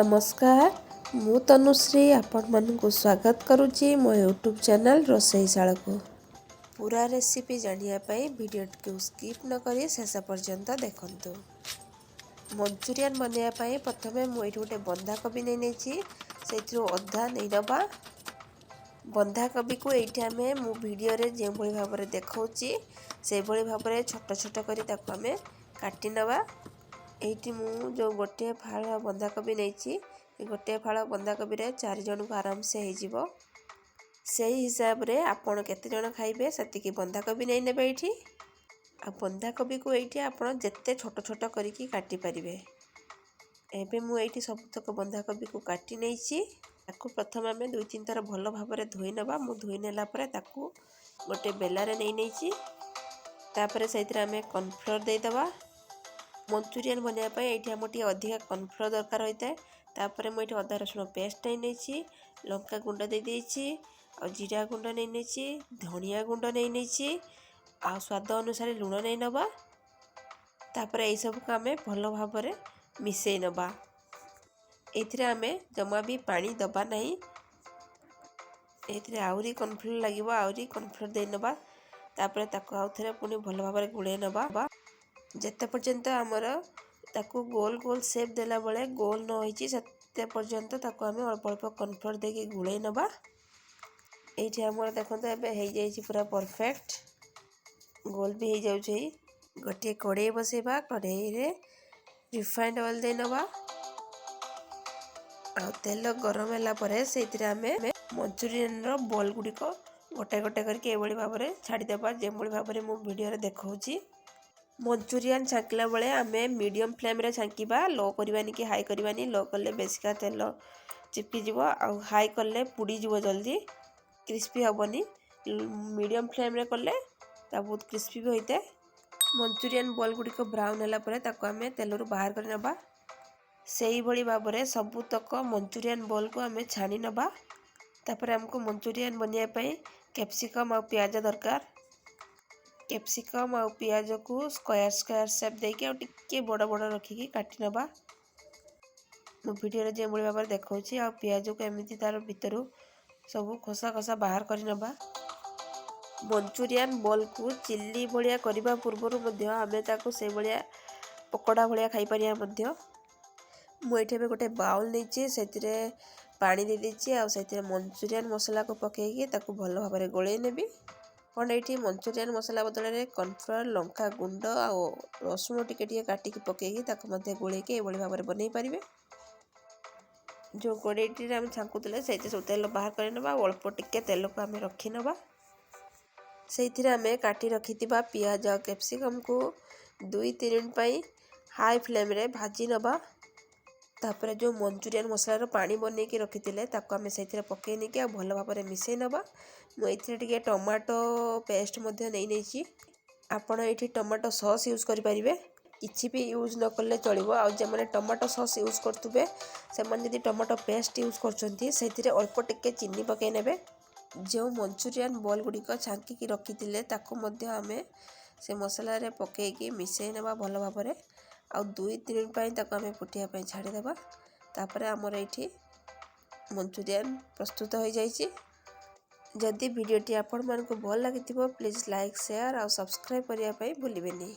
ନମସ୍କାର, ମୁଁ ତନୁଶ୍ରୀ ଆପଣମାନଙ୍କୁ ସ୍ୱାଗତ କରୁଛି ମୋ ୟୁଟ୍ୟୁବ୍ ଚ୍ୟାନେଲ୍ ରୋଷେଇଶାଳାକୁ। ପୁରା ରେସିପି ଜାଣିବା ପାଇଁ ଭିଡ଼ିଓଟିକୁ ସ୍କିପ୍ ନ କରି ଶେଷ ପର୍ଯ୍ୟନ୍ତ ଦେଖନ୍ତୁ। ମଞ୍ଚୁରିଆନ୍ ବନେଇବା ପାଇଁ ପ୍ରଥମେ ମୁଁ ଏଇଠି ଗୋଟେ ବନ୍ଧାକୋବି ନେଇ ନେଇଛି। ସେଇଥିରୁ ଅଧା ନେଇନେବା। ବନ୍ଧାକୋବିକୁ ଏଇଠି ଆମେ ମୁଁ ଭିଡ଼ିଓରେ ଯେଉଁଭଳି ଭାବରେ ଦେଖାଉଛି, ସେଇଭଳି ଭାବରେ ଛୋଟ ଛୋଟ କରି ତାକୁ ଆମେ କାଟି ନେବା। ଏଇଠି ମୁଁ ଯେଉଁ ଗୋଟିଏ ଫାଳ ବନ୍ଧାକୋବି ନେଇଛି, ଏ ଗୋଟିଏ ଫାଳ ବନ୍ଧାକୋବିରେ ଚାରି ଜଣଙ୍କୁ ଆରାମସେ ହେଇଯିବ। ସେଇ ହିସାବରେ ଆପଣ କେତେ ଜଣ ଖାଇବେ, ସେତିକି ବନ୍ଧାକୋବି ନେଇ ନେବେ ଏଇଠି। ଆଉ ବନ୍ଧାକୋବିକୁ ଏଇଠି ଆପଣ ଯେତେ ଛୋଟ ଛୋଟ କରିକି କାଟି ପାରିବେ। ଏବେ ମୁଁ ଏଇଠି ସବୁତକ ବନ୍ଧାକୋବିକୁ କାଟି ନେଇଛି। ତାକୁ ପ୍ରଥମେ ଆମେ ଦୁଇ ତିନି ଥର ଭଲ ଭାବରେ ଧୋଇ ନେବା। ମୁଁ ଧୋଇ ନେଲା ପରେ ତାକୁ ଗୋଟେ ବେଲାରେ ନେଇ ନେଇଛି। ତାପରେ ସେଇଥିରେ ଆମେ କର୍ଣ୍ଣଫ୍ଲୋର୍ ଦେଇଦେବା। ମଞ୍ଚୁରିଆନ୍ ବନେଇବା ପାଇଁ ଏଇଠି ଆମର ଟିକେ ଅଧିକା କର୍ଣ୍ଣଫ୍ଲୋର୍ ଦରକାର ହୋଇଥାଏ। ତାପରେ ମୁଁ ଏଇଠି ଅଦା ରସୁଣ ପେଷ୍ଟ ନେଇ ନେଇଛି, ଲଙ୍କା ଗୁଣ୍ଡ ଦେଇ ଦେଇଛି, ଆଉ ଜିରା ଗୁଣ୍ଡ ନେଇ ନେଇଛି, ଧନିଆ ଗୁଣ୍ଡ ନେଇ ନେଇଛି, ଆଉ ସ୍ୱାଦ ଅନୁସାରେ ଲୁଣ ନେଇ ନେବା। ତାପରେ ଏଇସବୁକୁ ଆମେ ଭଲ ଭାବରେ ମିଶାଇ ନେବା। ଏଇଥିରେ ଆମେ ଜମା ବି ପାଣି ଦେବା ନାହିଁ। ଏଇଥିରେ ଆହୁରି କର୍ଣ୍ଣଫ୍ଲୋର୍ ଲାଗିବ, ଆହୁରି କର୍ଣ୍ଣଫ୍ଲୋର୍ ଦେଇ ନେବା। ତାପରେ ତାକୁ ଆଉ ଥରେ ପୁଣି ଭଲ ଭାବରେ ଗୋଳେଇ ନେବା, ଯେତେ ପର୍ଯ୍ୟନ୍ତ ଆମର ତାକୁ ଗୋଲ ଗୋଲ ସେପ୍ ଦେଲା ବେଳେ ଗୋଲ ନ ହେଇଛି, ସେତେ ପର୍ଯ୍ୟନ୍ତ ତାକୁ ଆମେ ଅଳ୍ପ ଅଳ୍ପ କର୍ଣ୍ଣଫ୍ଲୋର୍ ଦେଇକି ଗୋଳେଇ ନେବା। ଏଇଠି ଆମର ଦେଖନ୍ତୁ, ଏବେ ହେଇଯାଇଛି ପୁରା ପରଫେକ୍ଟ, ଗୋଲ ବି ହେଇଯାଉଛି। ଗୋଟିଏ କଡ଼େଇ ବସେଇବା। କଡ଼େଇରେ ରିଫାଇଣ୍ଡ ଅଏଲ୍ ଦେଇ ନେବା। ଆଉ ତେଲ ଗରମ ହେଲା ପରେ ସେଇଥିରେ ଆମେ ମଞ୍ଚୁରିଆନର ବଲ୍ ଗୁଡ଼ିକ ଗୋଟେ ଗୋଟେ କରିକି ଏଇଭଳି ଭାବରେ ଛାଡ଼ିଦେବା, ଯେଉଁଭଳି ଭାବରେ ମୁଁ ଭିଡ଼ିଓରେ ଦେଖାଉଛି। ମଞ୍ଚୁରିଆନ୍ ଛାଙ୍କିଲା ବେଳେ ଆମେ ମିଡ଼ିୟମ୍ ଫ୍ଲେମ୍ରେ ଛାଙ୍କିବା, ଲୋ କରିବାନି କି ହାଇ କରିବାନି। ଲୋ କଲେ ବେଶିକା ତେଲ ଚିପକିଯିବ, ଆଉ ହାଇ କଲେ ପୋଡ଼ିଯିବ, ଜଲ୍ଦି କ୍ରିସ୍ପି ହେବନି। ମିଡ଼ିୟମ୍ ଫ୍ଲେମ୍ରେ କଲେ ତା ବହୁତ କ୍ରିସ୍ପି ବି ହୋଇଥାଏ। ମଞ୍ଚୁରିଆନ୍ ବଲ୍ ଗୁଡ଼ିକ ବ୍ରାଉନ୍ ହେଲା ପରେ ତାକୁ ଆମେ ତେଲରୁ ବାହାର କରି ନେବା। ସେଇଭଳି ଭାବରେ ସବୁତକ ମଞ୍ଚୁରିଆନ୍ ବଲ୍କୁ ଆମେ ଛାଣି ନେବା। ତାପରେ ଆମକୁ ମଞ୍ଚୁରିଆନ୍ ବନେଇବା ପାଇଁ କ୍ୟାପ୍ସିକମ୍ ଆଉ ପିଆଜ ଦରକାର। କ୍ୟାପ୍ସିକମ୍ ଆଉ ପିଆଜକୁ ସ୍କୋୟାର ସ୍କୋୟାର ସେପ୍ ଦେଇକି ଆଉ ଟିକେ ବଡ଼ ବଡ଼ ରଖିକି କାଟି ନେବା, ମୁଁ ଭିଡ଼ିଓରେ ଯେଉଁଭଳି ଭାବରେ ଦେଖାଉଛି। ଆଉ ପିଆଜକୁ ଏମିତି ତାର ଭିତରୁ ସବୁ ଖୋସା ଖୋସା ବାହାର କରି ନେବା। ମଞ୍ଚୁରିଆନ୍ ବଲ୍କୁ ଚିଲି ଭଳିଆ କରିବା ପୂର୍ବରୁ ମଧ୍ୟ ଆମେ ତାକୁ ସେଇଭଳିଆ ପକୋଡ଼ା ଭଳିଆ ଖାଇପାରିବା ମଧ୍ୟ। ମୁଁ ଏଇଠି ଏବେ ଗୋଟେ ବାଉଲ୍ ନେଇଛି, ସେଥିରେ ପାଣି ଦେଇଦେଇଛି, ଆଉ ସେଥିରେ ମଞ୍ଚୁରିଆନ୍ ମସଲାକୁ ପକାଇକି ତାକୁ ଭଲ ଭାବରେ ଗୋଳେଇ ନେବି। ଆପଣ ଏଇଠି ମଞ୍ଚୁରିଆନ୍ ମସଲା ବଦଳରେ କର୍ଣ୍ଣଫ୍ଲୋର୍, ଲଙ୍କା ଗୁଣ୍ଡ ଆଉ ରସୁଣ ଟିକେ ଟିକେ କାଟିକି ପକାଇକି ତାକୁ ମଧ୍ୟ ଗୋଳେଇକି ଏଇଭଳି ଭାବରେ ବନେଇ ପାରିବେ। ଯେଉଁ କଡ଼େଇଟିରେ ଆମେ ଛାଙ୍କୁଥିଲେ, ସେଇଥିରେ ସବୁ ତେଲ ବାହାର କରି ନେବା ଆଉ ଅଳ୍ପ ଟିକେ ତେଲକୁ ଆମେ ରଖିନେବା। ସେଇଥିରେ ଆମେ କାଟି ରଖିଥିବା ପିଆଜ ଆଉ କ୍ୟାପ୍ସିକମ୍କୁ 2-3 ମିନିଟ୍ ପାଇଁ ହାଇ ଫ୍ଲେମ୍ରେ ଭାଜି ନେବା। ତାପରେ ଯେଉଁ ମଞ୍ଚୁରିଆନ୍ ମସଲାର ପାଣି ବନେଇକି ରଖିଥିଲେ, ତାକୁ ଆମେ ସେଇଥିରେ ପକାଇ ନେଇକି ଆଉ ଭଲ ଭାବରେ ମିଶାଇ ନେବା। ମୁଁ ଏଇଥିରେ ଟିକେ ଟମାଟୋ ପେଷ୍ଟ ମଧ୍ୟ ନେଇ ନେଇଛି। ଆପଣ ଏଇଠି ଟମାଟୋ ସସ୍ ୟୁଜ୍ କରିପାରିବେ, କିଛି ବି ୟୁଜ୍ ନ କଲେ ଚଳିବ। ଆଉ ଯେଉଁମାନେ ଟମାଟୋ ସସ୍ ୟୁଜ୍ କରୁଥିବେ, ସେମାନେ ଯଦି ଟମାଟୋ ପେଷ୍ଟ ୟୁଜ୍ କରୁଛନ୍ତି, ସେଇଥିରେ ଅଳ୍ପ ଟିକେ ଚିନି ପକାଇ ନେବେ। ଯେଉଁ ମଞ୍ଚୁରିଆନ୍ ବଲ୍ ଗୁଡ଼ିକ ଛାଙ୍କିକି ରଖିଥିଲେ, ତାକୁ ମଧ୍ୟ ଆମେ ସେ ମସଲାରେ ପକାଇକି ମିଶାଇ ନେବା ଭଲ ଭାବରେ। ଆଉ 2-3 ମିନିଟ୍ ପାଇଁ ତାକୁ ଆମେ ଫୁଟିବା ପାଇଁ ଛାଡ଼ିଦେବା। ତାପରେ ଆମର ଏଇଠି ମଞ୍ଚୁରିଆନ୍ ପ୍ରସ୍ତୁତ ହୋଇଯାଇଛି। ଯଦି ଭିଡ଼ିଓଟି ଆପଣମାନଙ୍କୁ ଭଲ ଲାଗିଥିବ, ପ୍ଲିଜ୍ ଲାଇକ୍, ସେୟାର ଆଉ ସବସ୍କ୍ରାଇବ୍ କରିବା ପାଇଁ ଭୁଲିବେନି।